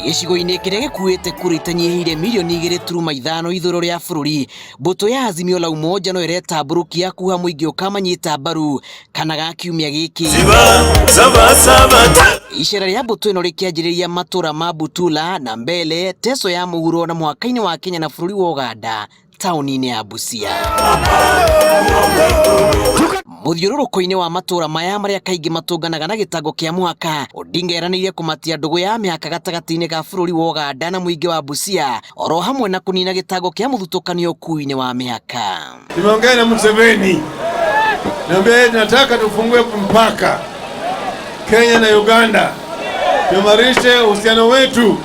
Gĩcigo-inĩ kĩrĩa gĩkuĩte kura itanyihĩire mirioni 2.5 ithũĩro rĩa bũrũri, mbũtũ ya Azimio la Umoja no ĩretambũrũkia kuha mũingĩ ũkamanyita mbaru kana ga kiumia gĩkĩ. Icera rĩa mbũtũ ĩno rĩkĩanjĩrĩria matũra ma Butula na Mbele, Teso ya mũhuro na mũhaka-inĩ wa Kenya na bũrũri wa Uganda taũni-inĩ ya Busia. Mũthiũrũrũko-inĩ wa matũra maya marĩa kaingĩ matũnganaga na gĩtango kĩa mũhaka, Odinga eranĩire kũmatia ndũgũ ya mĩhaka gatagatĩ-inĩ ga bũrũri wa Uganda na mũingĩ wa Busia oro hamwe na kũnina gĩtango kĩa mũthutũkanio ũkuui-inĩ wa mĩhaka. Nimeongea na Museveni, niambia nataka tufungue mpaka Kenya na Uganda, tuimarishe uhusiano wetu.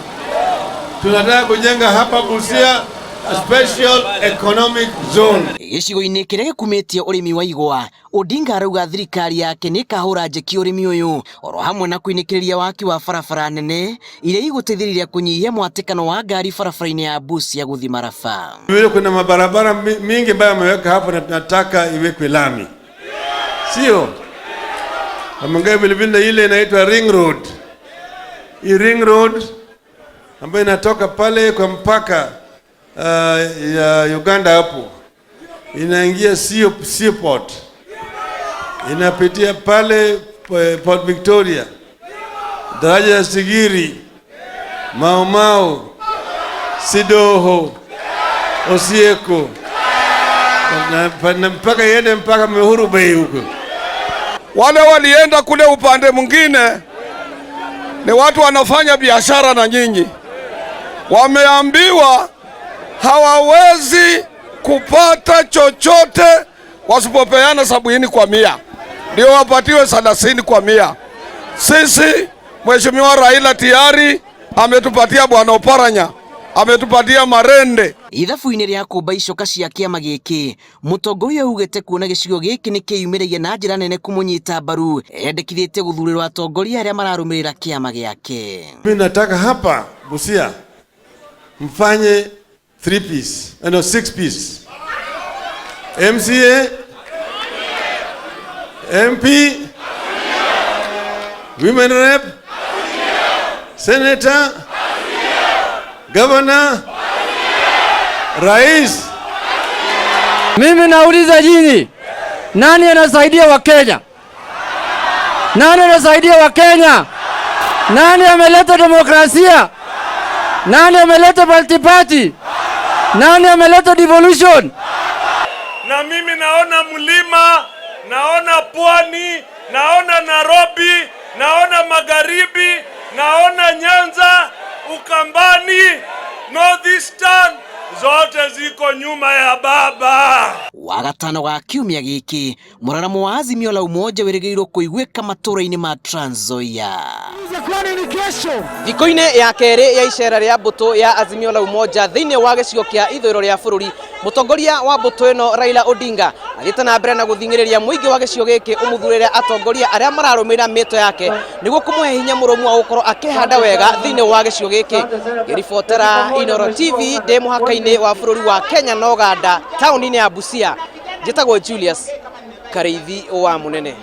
Tunataka kujenga hapa Busia a special economic zone. Gĩcigo-inĩ kĩrĩa gĩkumĩtie ũrĩmi wa igwa, Odinga arauga thirikari yake nĩ ĩkahũra njeki ũrĩmi ũyũ oro hamwe na kũinĩkĩrĩria waki wa barabara nene iria igũteithĩrĩria kũnyihia mwatĩkano wa ngari barabara-inĩ ya Busia gũthiĩ Maraba. Vile kuna mabarabara mingi ambayo ameweka hapo na tunataka iwekwe lami, sio? Ameongea vile vile ile inaitwa ring road. Hii ring road ambayo inatoka pale kwa mpaka ya Uganda hapo inaingia Seaport, inapitia pale Port Victoria, daraja ya Sigiri, Mau Mau, Sidoho, Osieko na mpaka iende mpaka Muhuru Bay huko. Wale walienda kule upande mwingine ni watu wanafanya biashara na nyinyi, wameambiwa hawawezi kupata chochote wasipopeana 70%, ndio wapatiwe 30%. Sisi Mheshimiwa Raila tayari ametupatia Bwana Oparanya, ametupatia Marende. Ithabu-inĩ rĩa kũmba icoka cia kĩama gĩkĩ, mũtongoria augĩte kuona gĩcigo gĩkĩ nĩ kĩyumĩragia na njĩra nene kũmũnyita mbaru, endekithĩtie gũthurĩrwo atongoria arĩa mararũmĩrĩra kĩama gĩake. Mimi nataka hapa Busia mfanye 3 piece, no 6 piece. MCA, MP, Women Rep, Senator, Governor, Rais. Mimi nauliza nyinyi, nani anasaidia Wakenya? Nani anasaidia Wakenya? Nani ameleta demokrasia? Nani ameleta multi-party? Nani ameleta devolution? Na mimi naona mlima, naona pwani, naona Nairobi, naona magharibi, naona Nyanza, Ukambani, Northeastern, zote ziko nyuma ya baba. Wagatano ga kiumia gĩkĩ, mũraramo wa Azimio la Umoja wĩrĩgĩrĩirwo kũiguĩka matũũra-inĩ ma Trans Nzoia. Thikũ-inĩ ya kerĩ ya icera rĩa mbũtũ ya Azimio la Umoja thĩinĩ wa gĩcigo kĩa ithũĩro rĩa bũrũri, mũtongoria wa mbũtũ ĩno Raila Odinga athiĩte na mbere na gũthing'ĩrĩria mũingĩ wa gĩcigo gĩkĩ ũmũthurĩre atongoria arĩa mararũmĩrĩra mĩto yake nĩguo kũmũhe hinya mũrũmu wa gũkorwo akĩhanda wega thĩinĩ wa gĩcigo gĩkĩ. Ngĩribotera Inooro TV ndĩ mũhaka-inĩ wa bũrũri wa Kenya na Uganda taũni-inĩ ya Busia, njĩtagwo Julius Karĩithi wa Mũnene.